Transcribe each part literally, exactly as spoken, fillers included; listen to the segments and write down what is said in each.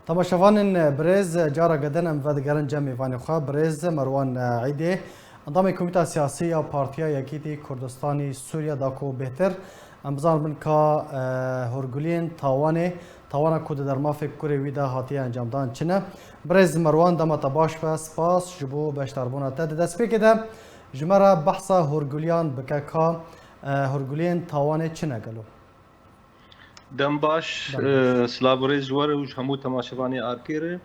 Temaşevanên birêz, cara gedin em vedigerin cem mêvanê xwe, birêz Merwan Îdê, endamê Komîta Siyasî ya Partiya Yekîtî Kurdistanî Sûriye da ku bêhtir em bizanin bin ka, e, hûrguliyên tawanê, tawana ku di dermafê kurê wî de hatiye encamdan çi ne. Birêz Merwan, dema te baş be, spas ji bo beşdarbûna te. Di destpêkê de ji me re behsa hûrguliyan bike ka, e, hûrguliyên tawanê çi ne gelo? Dem baş, Dem baş. e, silav û rêz ji we re û ji hemû temaşevanê Arkê re.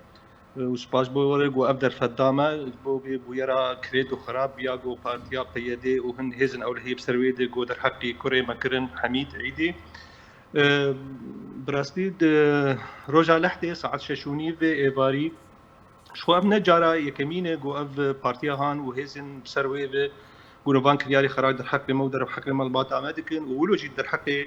E, û spas bo we re ku ev derfet da me, ji bo vê bûyera kirêt û xirab ya ku partiya P Y D û hin hêzin ewlehiyê bi ser wê de ku derheqî kurê me kirin Hemîd Îdî. E, bi rastî di roja lehdê saet şeş û nîv vê êvarî, ji xwe ev ne cara yekemîn e ku ev partiya han û hêzên bi ser wê ve ku van kiryarê xirab derheqê me û derheqê malbata me dikin û wilo jî derheqê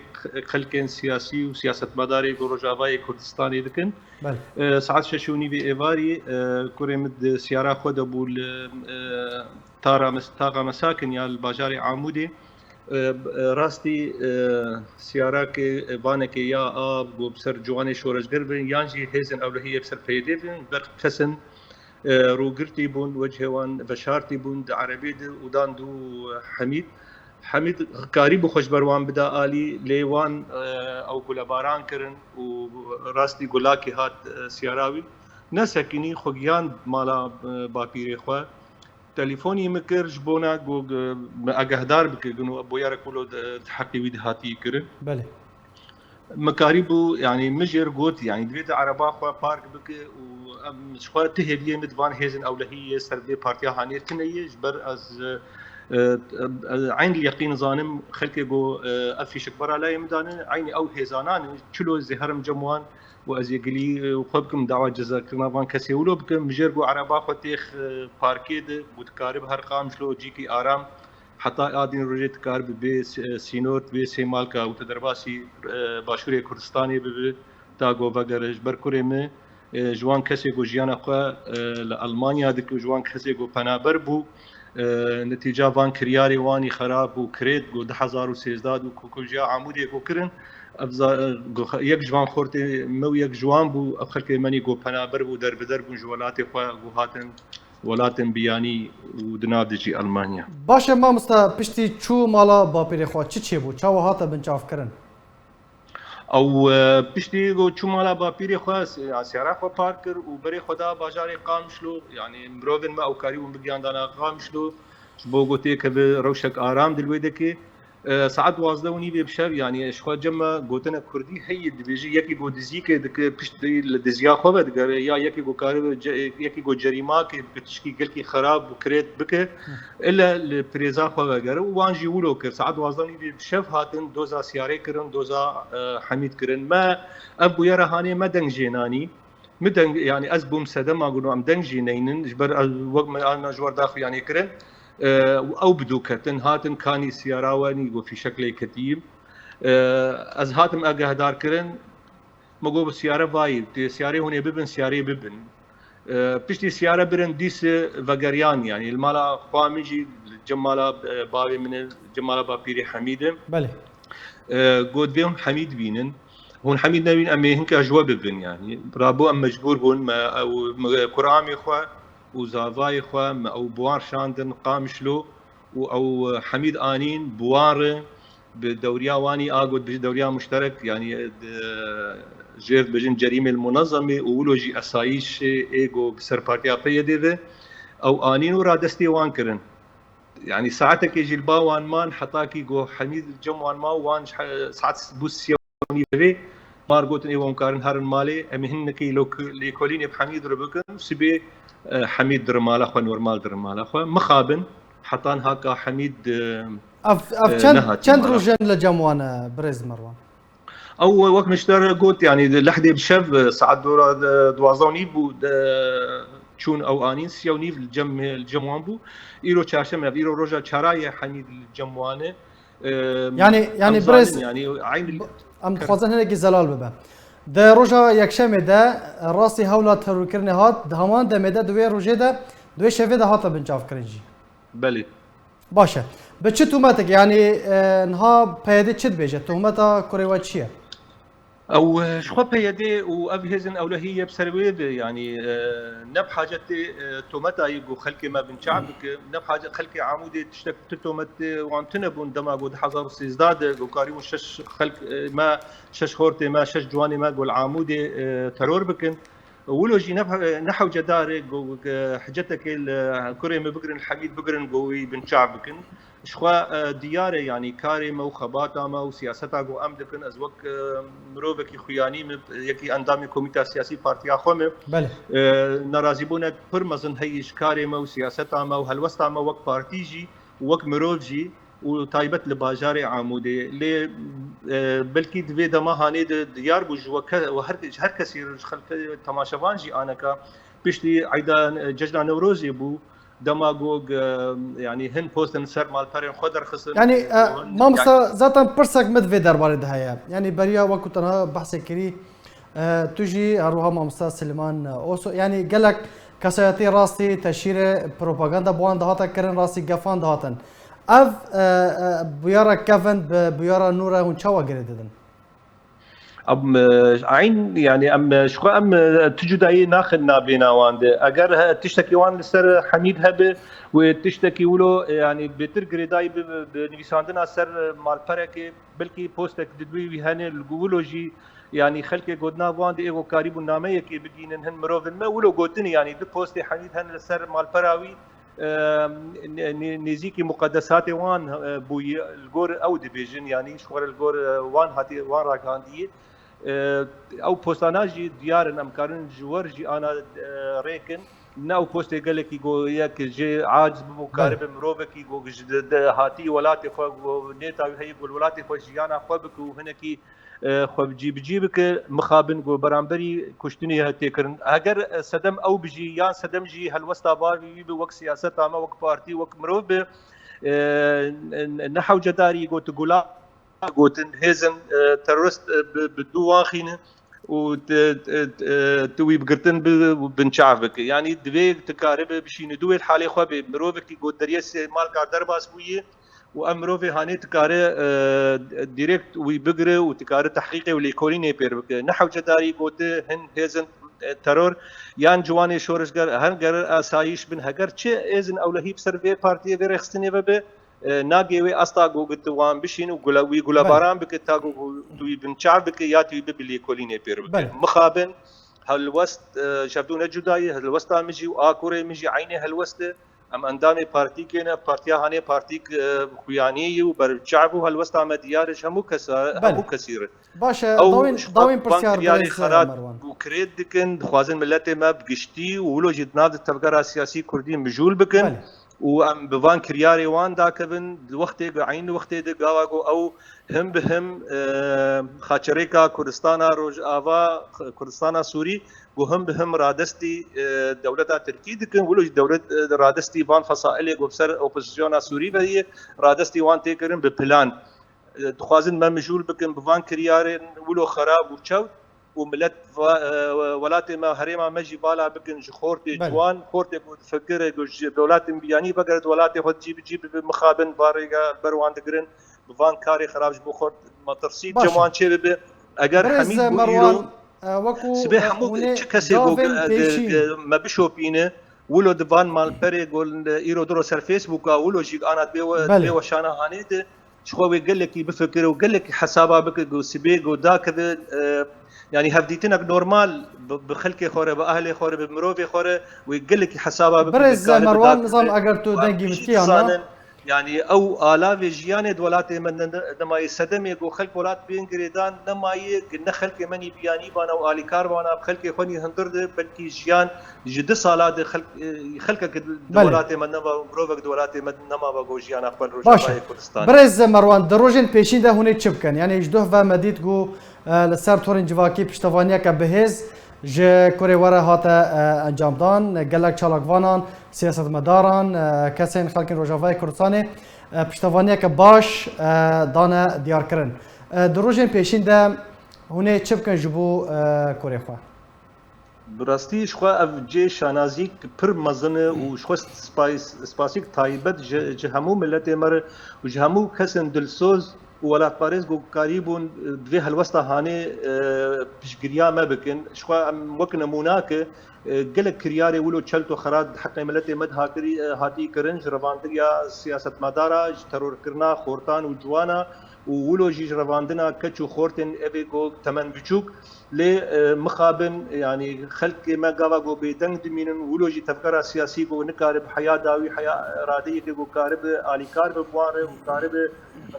xelkên siyasî û siyasetmedarê ku Rojavayê Kurdistanê dikin. Belê. E, saet şeş û nîvê êvarî, e, kurê min di siyara xwe de bû li, e, Tara Mes-, Taxa Mesakin ya li bajarê Amûdê. E, e, rastî, e, siyarake, e, vanekê ya a ku bi ser ciwanê şoreşger bin, yan jî hêzên ewlehiyê bi ser P Y D bin, ber kesin, e, rûgirtî bûn, wecihê wan veşartî bûn di erebê de û dan dû Hemîd. Hemîd karîbû xwe ji ber wan bida alî, lê wan, e, ew gulebaran kirin û rastî gulakê hat, e, siyara wî. Nesekinî xwe gihand mala, e, bapîrê xwe. Telîfonî min kir ji bona ku, e, me agehdar bike, ku bûyerek wilo di, di heqê wî de hatî kirin. Belê. Me karîbû, yanî min jê re got, yanî divê tu ereba xwe park bike û em ji xwe tu hêviyê min di van hêzên ewlehiyê ser vê partiya hanê tune ye, ji ber ez, e, e, eyn li yeqîn zanim xelkê ku, e, ev fîşekbera layê min dane, eynî ew hêzanan in, çilo ez ê herim cem wan û ez ê gilî, e, xwe bikim, dawa cezakirina van kesê wilo bikim. Min jê re got ereba xwe têx, e, parkê de, got dikarib her Qamişlo cîkî aram, heta a din rojê dikarib bê s-, e, sînor, bê sê malka û te derbasî, e, Başûrê Kurdistanê bibe, ta ku vegere ji ber kurê min, e, ji wan kesê ku jiyana xwe, e, li Almanya dike û ji wan kesê ku penaber bû, e, netîca van kiryarê wanî xerab û kirêt ku du hezar û sêzdeh û ku kujiya Amûdê ku kirin, ev za-, e, ku xe-, yek ji van xortê me û yek ji wan bû, ev xelkê menî ku penaber bû, derbider bûn ji welatê xwe ku hatin welatên biyanî û di nav de jî Almanya. Baş e mamosta, piştî çû mala bapîrê xwe çi çêbû? Çawa hate binçavkirin? Ew, e, piştî ku çû mala bapîrê xwe, s-, ya siyara xwe park kir û berê xwe da bajarê Qamişlo, yanî mirovên me ew karîbûn bigiyandana Qamişlo, ji bo ku têkeve rewşek aram di li wê dekê. E, saet duwazdeh û nîvê bi şev, yanî ji xwe cem me gotine kurdî heye dibêje, yekî ku diziyekê dike, pişt li diziya xwe vedigere, ya yekî ku karibe ce-, yekî ku cerîmakê bike, tişkî gelkî xerab û kirêt bike, ile li pirêza xwe vegere û wan jî wilo kir. Saet duwazdeh û nîvê bi şev hatin doza siyarê kirin, doza, e, Hemîd kirin. Me ev bûyera hanê me deng jê nanî. Min deng, yanî ez bûm sedema ku em deng jî neynin, ji ber ez wek me ana ji wer daxuyanê kirin, e, ew bi dû ketin, hatin kanî siyara we nî ku fîşek lê ketiyî. E, ez hatim agehdar kirin, me got bi siyare vayî, tê siyarê hûn ê bibin, siyarê bibin. E, piştî siyare birin dîs vegeriyan, yanî li mala xwe min jî, cem mala, e, bavê min e, cem mala bapîrê Hemîd e. Belê. E, got vê hûn Hemîd bînin. Hûn Hemîd nebîn, em ê hinka ji we bibin, yanî. Rabû em mecbûr bûn, me ew, me kuramê xwe û zavayê xwe, me ew bi wan şandin Qamişlo û ew, e, Hemîd anîn bi wan re, bi dewriya wanî a got, bi dewriya muşterek, yanî, e, di, jêr dibêjin cerîmê munezemê û wilo jî esayîşê ê got bi ser partiya P Y D ve, ew anîn û radestê wan kirin. Yanî saetekê jî li ba wan man, heta kî ku Hemîd li cem wan ma, wan ji he-, saet bû sê û nîvê, mar gotin, ê wan karin herin malê, em ê hinekî lok-, lêkolînê bi Hemîd re bikin, sibê, e, Hemîd dirin mala xwe, normal dirin mala xwe. Mixabin, heta niha ka Hemîd, e, Ev, ev e, çend, nehatî çend mala roj xwe. In li cem wan e, birêz Merwan? Ew wek min ji te re got, yanî di lehdê bi şev, e, saet dora, e, duwazdeh û nîv bû, de, çûn ew anîn, siyê û nîv li cem, li cem wan bû. Îro çarşem, ev îro roja çara ye Hemîd li cem wan e. E, Yanî, yanî em birêz, zanin, yanî, eyn bi-, em dixwazin hinekî zelal bibe. Di roja yekşemê de, e, rastî hewla terorkirinê hat, di heman demê de, di wê rojê de, di wê şevê de hate binçavkirin jî. Belê. Baş e. Bi çi tûmetek, yanî, e, niha P Y D çi dibêje? Tûmeta kurê we çi ye? Ew, e, ji xwe P Y D û ev hêzin ewlehî yê bi ser wê de, yanî, e, ne bi hacetê, e, tometa yê ku xelkê me binçav bike, ne bi hacet xelkê Amûdê tiştek tu tomet, e, wan tune bûn dema ku du hezar û sêzdeh de ku karîbûn şeş xelk, e, me, şeş xortê me, şeş ciwanê me ku li Amûdê, e, teror bikin. Wilo jî ne, ne hewcedar e ku, e, hicetekê li kurê me bigirin, Hemîd bigirin ku wî binçav bikin. Ji xwe, e, diyar e, yanî karê me û xebata me û siyaseta ku em dikin, ez wek, e, mirovekî xuyanî me, yekî endamê komîta siyasî partiya xwe me. Belê. E, nerazîbûnek pir mezin heye ji karê me û siyaseta me û helwesta me wek partî jî, wek mirov jî û taybet li bajarê Amûdê. Lê, e, belkî di vê dema hanê de diyar bû ji we ke-, we her, ji her kesî re, ji xelkê temaşevan jî aneka piştî eyda, e, cejna Newrozê bû. Dema ku, e, yanî hin postin ser malperên xwe derxistin. Yanî, e, Hûn, mamosta, yanî zaten pirsek min di vê derbarê de heye. Yanî beriya wekî tenha behsê kirî, e, tu jî her wiha mamosta Silêman Oso, yanî gelek kesayetî rastî teşhîrê propaganda bi wan dihate kirin, rastî gefan dihatin. Ev, e, e, bûyera kevin bi bûyera nû re hûn çawa girê didin? Em, e, eyn, yanî em, e, ji xwe em, e, tu cudayî naxin nabêna wan de. Eger he-, tiştekî wan li ser Hemîd hebe, wê tiştekî wilo, e, yanî bêtir girêdayî bi, bi, bi nivîsandina ser, e, malperekê, belkî postek di dûyî wî hene, li wilo jî, yanî xelkê ku di nav wan de ê ku karîbûn nameyekê bigînin hin mirovin me, wilo gotinî, yanî du postê Hemîd hene li ser malpera wî, e, nê-, nê-, nêzîkî muqedesatê wan, e, bûyî, li gor ew dibêjin, yanî ji xwe re li gor, e, wan hatî, wan ragihandiyî. E, ew postana jî diyar in, em karin ji we re jî ana, e, rêkin. Ne ew postê gelekî ku yek jê aciz bibo, Belê. karibe mirovekî ku ji de, de hatî welatê xwe, ku nêta wî heye ku li welatê xwe jiyana xwe bike û hinekî, e, xwe bi cî bi cî bike, mixabin ku beramberî kuştinê tê kirin. Heger, e, sedem ew bijî, yan sedem jî helwesta bavê wî bi wek siyaseta me, wek partî, wek mirov bi, e, ne hewcedarî ku tu gula gotin hêzin, e, terorist, e, bi, bi dû wan xînin û tu, tu, tu, tu wî bi girtin bi, binçav bike. Yanî divê tu karibe bişîne dû wê li halê xwe bê. Mirovekî ku deriyê sê malka derbas bûye û em mirovê hanê tu kare, e, direkt wî bigire û tu kare tehqîqê û lêkolînê pêr bike. Ne hewcedarî ku tu hin hêzin, e, teror yan ciwanê şorişger, her ger asayîş bin, heger çi hêzin ewlehî bi ser vê partiyê vê rêxistinê ve be, e, nagê wê asta ku tu wan bişîn û gule-, wî Belê. gulebaran bike, ta ku tu wî binçav bike ya tu wî bi lêkolînê pêr bike. Belê. Mixabin helwest, e, ji hevdû ne cuda ye, helwesta min jî û a kurê min jî eynê helwest e. Em endamê partîkê ne, partiya hanê partîk, e, xuyanî ye û berçav û helwesta me diyar e ji hemû kesa-, Belê. hemû kesî re. Baş e, Ew dawîn, ji xwe dawîn van pirsiyar kiryarê birêz, e, xerat Merwan. û kirêt dikin, dixwazin miletê me bi giştî û wilo jî di nav de tevgera siyasî kurdî mijûl bikin. Belê. Û em bi van kiryarê wan dakevin, di wextê, di eyn wextê de gava ku ew him bi him, e, xaçerêka Kurdistana Rojava, Kurdistana Sûrî, ku him bi him radestî, e, dewleta Tirkî dikin, wilo jî dewlet, e, radestî van fesailê ku bi ser opozisyona Sûrî ve ye, radestî wan tê kirin bi plan. E, dixwazin me mijûl bikin bi van kiryarên wilo xerab û çewt û milet va-, e, welatê me, herêma me jî vala bikin ji xortê Belê. ciwan, xortê ku difikire ku ji welatên biyanî vegere di welatê xwe cî bi cî bibe, mixabin va rêga ber wan digirin, bi van karê xerab ji bo xort metirsî Baş e. cem wan çê bibe. Eger Birêz Hemîd bû Merwan, îro e, wekû, sibê e, hemû hûnê çi kesê ku gavên ge-, ge-, pêşîn. ge-, me bişopîne, wilo di van malperê ku îro diro ser Facebooka, wilo jî ana dibê we, Belê. dibê weşana hanê de, ji xwe wê gelekî bifikire û gelekî hesaba bike ku sibê ku dakeve, e, yanî hevdîtinek normal bi, bi xelkê xwe re, bi ahlê xwe re, bi mirovê xwe re wê gelekî hesaba bike, Birêz dikare Merwan, bidakeve. nizam eger tu Û em dengî min jî tîya na. dizanin, yanî ew alavê jiyanê di welatê me ne, ne, nemayê sedemê ku xelk welat bên girêdan nemayê, ne xelkê me nî biyanî bana û alîkar bana, bi xelkê xwe nî hundir de, belkî jiyan ji du sala de xelk-, e, xelkek di Belê. welatê me nema, mirovek di welatê me nema ve ku jiyana xwe li Baş e. Rojavayê Kurdistanê. Birêz Merwan, di rojên pêşîn de hûn ê çi bikin? Yanî ji duh ve me dît ku, e, li ser torên civakî piştevaniyeke bihêz ji kurê we re hate, e, encamdan. Gelek çalakvanan, siyasetmedaran, e, kesên xelkên Rojavayê Kurdistanê, e, piştevaniyeke baş, e, dane diyarkirin. E, di rojên pêşîn de hûn ê çi bikin ji bo, e, kurê xwe? Bi rastî ji xwe ev cê şanazîk pir mezin e û ji xwe spas-, spasîk taybet ji, ji hemû miletê me re û ji hemû kesên dilsoz û welatparêz ku karîbûn, e, bi vê helwesta hanê, e, piştgiriya me bikin. Ji xwe em wek nemûna ki, e, gelek kiryarê wilo çelt û xera di heqê miletê me de hakirî, e, hatî kirin, ji revandiriya siyasetmedara, ji terorkirina xortan û ciwana û wilo jî ji revandina keç û xortên evê ku temen biçûk. Lê, e, mixabin, yanî xelkê me gava ku bêdeng dimînin, wilo jî tevgera siyasî ku nikaribe heya dawî, heya iradeyekê ku karibe alîkar be bi wan re û karibe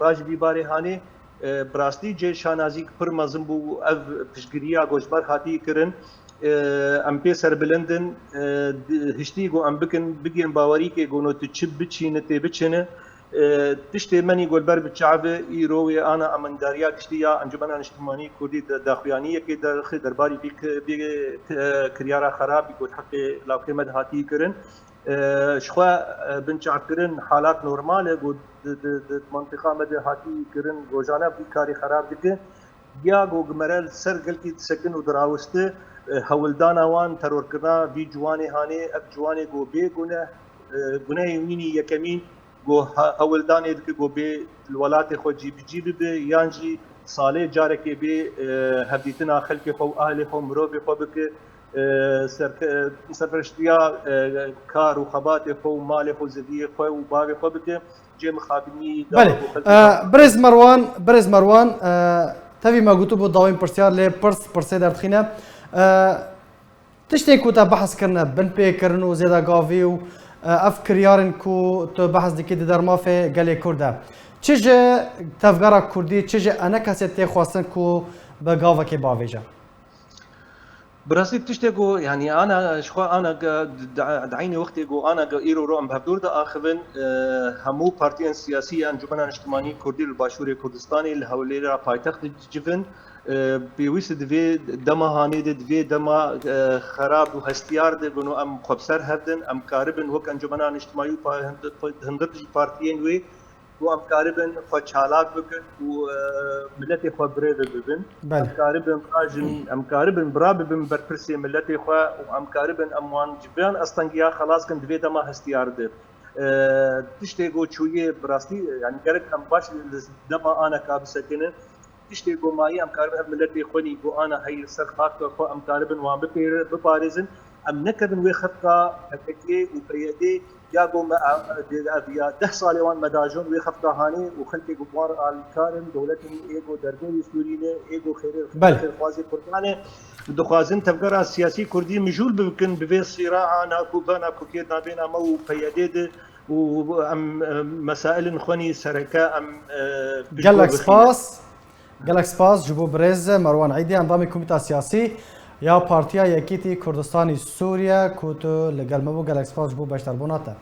raji vî barê hanê, e, bi rastî cê şanazî pir mezin bû û ev piştgiriya ku ji me re hatî kirin, e, em pê serbilind in, e, di, hiştî ku em bikin, bigihên bawerîkê ku no tu çi biçîne, tê biçine. E, tiştê menî ku li ber bi çav e, îro wê ana amendariya giştî ya Encûmena Niştimanî Kurdî de daxuyaniyekê derxi derbarî vî ki-, vî, e, kiryara xerabî ku di heqê lawkê me de hatî kirin. E, ji xwe, e, binçavkirin halat normal e ku di, di, di, di mantiqa me de hatî kirin, rojane vî karî xerab dike. Ya ku gimere li ser gelkî disekin û dirawiste, e, hewldana wan terorkirina vî ciwanê hanê, ev ciwanê ku bê guneh, e, gunehê wînî yekemîn ku he-, hewldanê dike ku bê li welatê xwe cîbicî bibe, yan jî salê carekê bê, e, hevdîtina xelkê xwe û ahlê xwe, mirovê xwe bike, e, serke-, serpereştiya, e, kar û xebatê xwe û malê xwe, zeviyê xwe û bavê xwe bike, cê mixabinî Belê. gava ku xelkê E, xwe Birêz Merwan, Birêz Merwan, e, tevî me gotibû dawîn pirsyar lê pirs, pirsê derdixîne. E, tiştên ku te behs kirine, binpêkirin û zêdegavî û, e, ev kiryarên ku tu behs dikî di dermafê gelê Kurd de. Çi ji tevgera Kurdî, çi ji enekesê tê xwestin ku bi gavekê bavêje? Bi rastî tiştê ku, yanî ana, ji xwe ana ge-, di, di, di eynê wextê ku ana ge-, îro ro em bi hevdûr de axivin, e, hemû partiyên siyasî ya Encûmena Niştimanî Kurdî li Başûrê Kurdistanê li Hewlêra paytext dicivin. E, pêwîst e di vê dema hanê de, di vê dema, e, xerab û hestiyar de, ku no em xwe bi ser hev din, em karibin wek Encûmena Niştimanî û pa-, hind-, hind-, jî partiyên wê, ku em karibin xwe çalak bikin û, e, miletê xwe bi rê ve bibin. Belê. Em karibin rajin, em karibin bira bibin berpirsê miletê xwe û em karibin em wan ji vê astengiya xelas kin di vê dema hestiyar de. E, tiştê ku çûyê bi rastî, yani gerek em baş li dema aneka bisekinin. Tiştê ku mayî em karibin ev miletê xwe nî ku ana hey li ser xaka xwe em karibin wan bipêre-, biparêzin. Em nekevin wê xefka P K K û P Y D ya ku me, e, e, ev ya deh salê wan me dajon wê xefka hanê û xelkê ku wan re alîkar in, dewletên ê ku dergehê Sûrî ne, ê ku xêrê Belê. xêrxwazê Kurdan e, dixwazin tevgera siyasî Kurdî mijûl bikin bi vê sîraa nakû-, ve nakokê nabêna me û P Y D de û em, e, mesailên xwe nî sereke em, e, piştgû Gelek bixîne. spas. Gelek spas ji bo birêz Merwan Îdî, endamê Komîta Siyasî ya Partiya Yekîtî Kurdistanî Sûriye ku tu li gel me bû. Gelek spas ji bo beşdarbûna te.